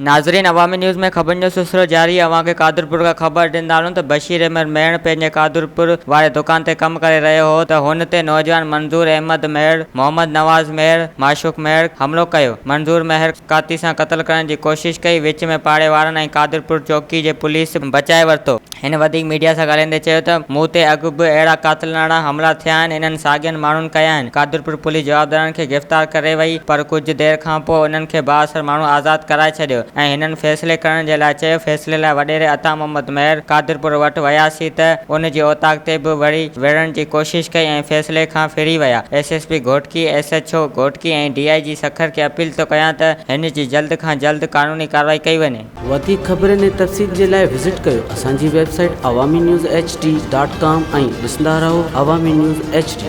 ناظرين عوامي نيوز ۾ خبرن جو سلسلو جاري اوهان کي قادرپور کان خبر ڏيندا هلون ته بشير احمد ميهڙ پنهنجي قادرپور واري دڪان تي ڪم ڪري رهيو هو ته هن تي نوجوان منظور احمد ميهڙ، محمد نواز ميهڙ، معشوق ميهڙ حملو ڪيو. منظور ميهڙ ڪاتي سان قتل ڪرڻ جي ڪوشش ڪئي، وچ ۾ پاڙي وارن ۽ قادرپور چوڪي جي پوليس بچائي ورتو. هن وڌيڪ ميڊيا سان ڳالهائيندي چيو ته مون تي اڳ به اهڙا قاتلاڻا حملا ٿيا آهن، انهن ساڳين ماڻهن ڪيا آهن، قادرپور پوليس جوابدارن کي گرفتار ڪري وئي پر ڪجهه دير کانپوء انهن کي بااثر ماڻهو آزاد ڪرائي ڇڏيو ۽ هنن فيصلي ڪرڻ جي لاء چيو، فيصلي لاء وڏيري عطا محمد مهر قادرپور وٽ وياسين ته ان جي اوطاق تي به وري وڙهڻ جي ڪوشش ڪئي ۽ فيصلي کان ڦري ويا، S S P Ghotki, S H O Ghotki ۽ D I G Sukkur کي اپيل ٿو ڪيان ته هن جي جلد کان جلد قانوني ڪارروائي ڪئي وڃي. وڌيڪ خبرن ۽ تفصيل جي لاء وزٽ ڪيو اسان جي website Awami news H D dot com ۽ ڏسندا رهو عوامي نيوز ايڇ ڊي.